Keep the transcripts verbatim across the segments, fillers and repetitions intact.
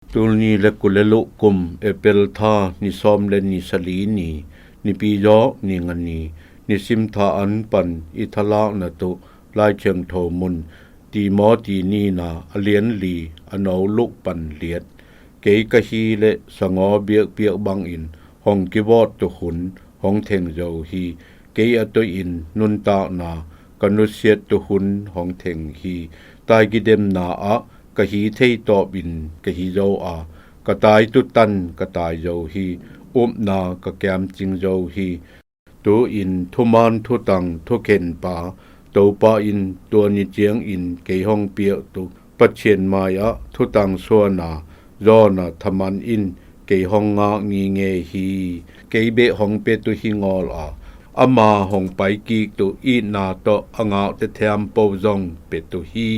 Tul ni le kul le luh kum April tha ni sawm le ni sali ni, Nipi zawk ni nga ni, nisim tha an pan i thalakna tuh Lai Thiangtho mun, Timoti nina a lian li a no luk pan liat. Kei ka hi le sangaw biakpiak bangin hong kivawt tuh hun hong theng zo hi. Kei a toihin nuntakna ka nusiat tuh hun hong theng hi. Tai kidemna ah ka hi thei tawpin ka hi zo a, ka tai tutan ka tai zo hi. Upna ka kiamcing zo hi. Tu-in thuman thutang thukhenpa Topa in tua ni ciangin kei hong piak tuh Pathian mai-ah thutang suana zawna thaman in kei hong ngak ngingei hi. Kei beh hong pia tuh hi ngawl a, ama hong paikik tuh itna tawh a ngakte thiampo zong pia tuh hi.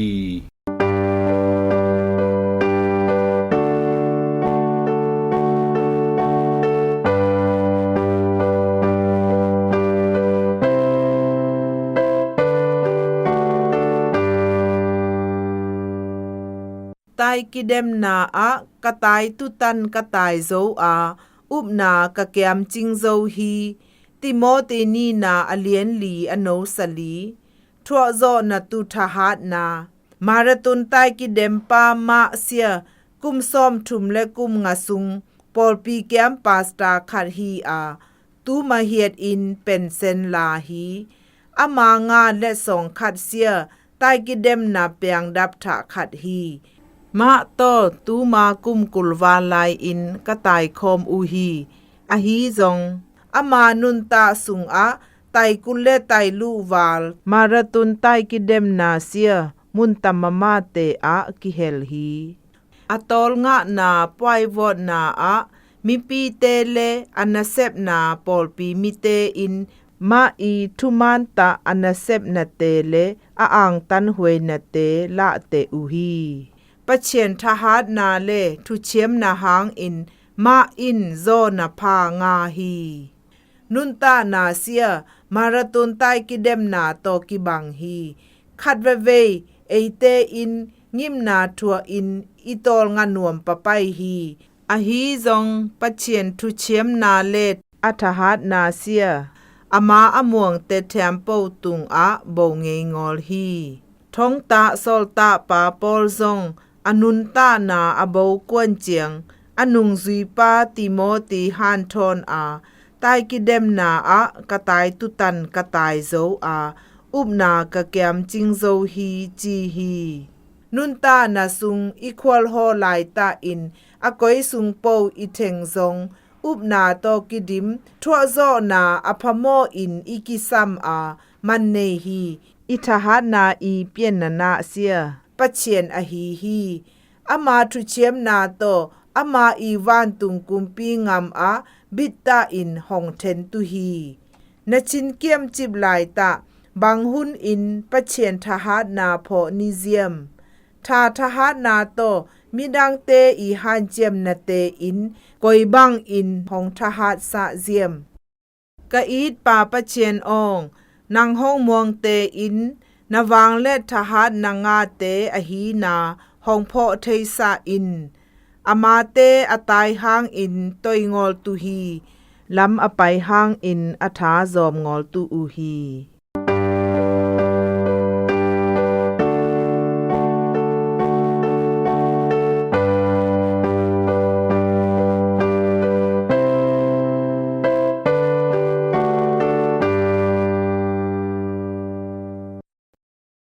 Tai kidemna ah ka tai tutan ka tai zo a, upna ka kiamcing zo hi. Timoti nina a lian li a no sali. Thuahzawhna tuh thahatna. Marathon tai kidempa mah sia kum sawm thum le kum nga sung pawlpi kiam pasta khat hi a, tuma hiatin pensen la hi. Ama nga le sawng khat sia tai kidemna piangdap thah khat hi. Mah tawh tuma kum kul val lai-in ka taikhawm uh hi. Ahi zong ama nuntak sungah tai kul le tai luh val marathon tai kidemna sia mun tamamate ah kihel hi. A tawlngahna puaivawtna ah mipite le a nasepna pawlpi mite in mah i thuman tah a nasepnate le a angtan huainate lahteh uh hi. Pathian thahatna le thuchiamna hangin mah in zawna pha nga hi. Nuntakna sia marathon tai kidemna tawh kibang hi. Khat vevei eite in ngimna thuahin i tawlnga nuam papai hi. Ahi zong Pathian thuchiamna le a thahatna sia ama a muangte thiampo tungah bo ngei ngawl hi. Thongtah sawltahpa Paul zong a nuntakna a bo kuan ciang a nungzuipa Timoti hanthawn a, tai kidemna ah ka tai tutan ka tai zo a, upna ka kiamcing zo hi ci hi. Nuntakna sung i khualhaw laitahin a koi sung po i theng zong upna tawh kidim thuahzawhna a phamawhin i kisam a man nei hi. I thahatna i pianna nah sia Pathian ahi hi. Ama thuchiamna tawh ama i vantung kumpi ngam ah bittahin hong then tuh hi. Na cin kiamcip laitah bang hunin Pathian thahatna phawh ni ziam? Tha thahatna tawh midangte i hanciamnate in koi bangin hong thahatsah ziam? Ka itpa Pathian aw, nang hong muangte in na vang le thahatna ngate ahina hong phawh theisah in. Amate a tai hangin toingawl tuh hi. Lam a pai hangin a tha zawm ngawl tuh uh hi.